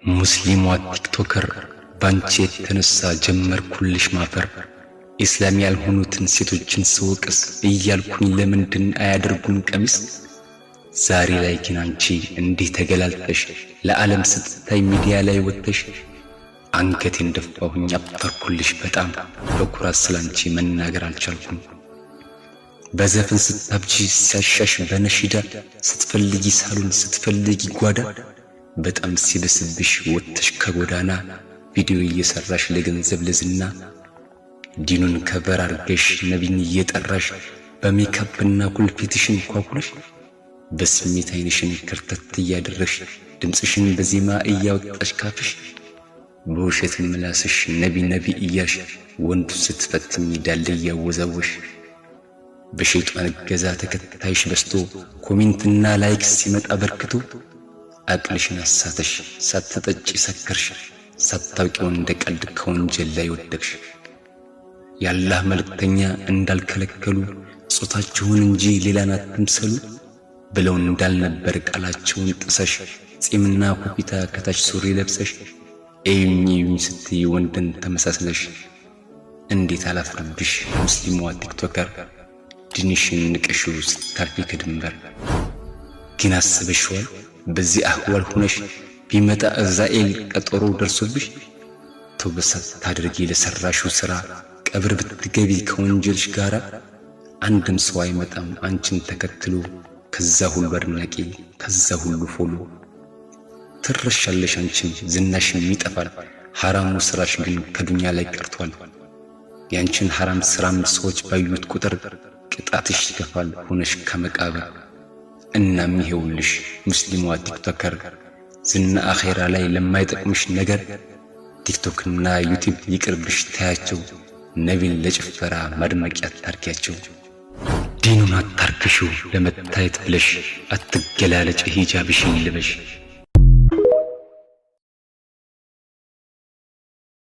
ሙስሊሟ TikToker፣ ባንቺ የተነሳ ጀመርኩልሽ ማፈር። ኢስላም ያልሆኑትን ሴቶችን ስወቅስ እያልኩኝ ለምንድን አያደርጉም ቀሚስ? ዛሬ ላይ ግን አንቺ እንዲህ ተገላልጠሽ ለዓለም ስትታይ ሚዲያ ላይ ወጥተሽ አንገቴን ደፋሁኝ፣ አፈርኩልሽ በጣም፣ በኩራት ስላንቺ መናገር አልቻልኩም። በዘፈን ስታብጂ፣ ሲያሻሽ በነሺዳ፣ ስትፈልጊ ሳሎን ስትፈልጊ ጓዳ፣ በጣም ሲብስብሽ ወጥተሽ ከጎዳና ቪዲዮ እየሰራሽ ለገንዘብ ለዝና፣ ዲኑን cover አርገሽ ነቢን እየጠራሽ፣ በሜካፕና ኩል ፊትሽን ኳኩለሽ፣ በስሜት አይንሽን ክርተት እያደረግሽ፣ ድምፅሽን በዜማ እያወጣሽ ካፍሽ፣ በውሸት ምላስሽ ነቢ ነቢ እያልሽ ወንዱ ስትፈትኝ ዳሌ እያወዛወሽ፣ በሸይጣን እገዛ ተከታይሽ በዝቶ comment ና like ሲመጣ በርክቶ አቅልሽን አሳተሽ፣ ሳትጠጪ ሰከርሽ፣ ሳታውቂው እንደ ቀልድ ከወንጀል ላይ ወደቅሽ። የአላህ መልእክተኛ እንዳልከለከሉ፣ ጾታችሁን እንጂ ሌላን አትምሰሉ ብለው እንዳልነበር ቃላቸውን ጥሰሽ ጺምና ኮፊታ ከታች ሱሪ ለብሰሽ እዩኝ እዩኝ ስትይ ወንድን ተመሳስለሽ እንዴት አላፍርብሽ ሙስሊሟ TikToker፣ ዲንሽን ንቀሽው ስታልፊ ከድንበር። ግን አስበሽዋል? በዚህ አህዋል ሆነሽ ቢመጣ እዝራኤል ቀጠሮ ደርሶብሽ ተውበት ሳታደርጊ ለሰራሽው ስራ ቀብር ብትገቢ ከወንጀልሽ ጋራ አንድም ሰው አይመጣም አንቺን ተከትሎ ከዛ ሁሉ አድናቂ፣ ከዛ ሁሉ follow። ትረሻለሽ አንቺም፣ ዝናሽም ይጠፋል። ሐራሙ ስራሽ ግን ከዱንያ ላይ ቀርቷል። ያንቺን ሐራም ስራም ሰዎች ባዩት ቁጥር ቅጣትሽ ይከፋል ሆነሽ ከመቃብር። እናም ይሄውልሽ ሙስሊሟ TikToker፣ ዝና አኼራ ላይ ለማይጠቅምሽ ነገር ቲክቶክና ዩቲዩብ ይቅርብሽ ታያቸው። ነቢን ለጭፈራ ማድመቂያ አታርጊያቸው። ዲኑን አታርክሺው ለመታየት ብለሽ፣ አትገላለጭ፣ ሂጃብሽን ልበሽ።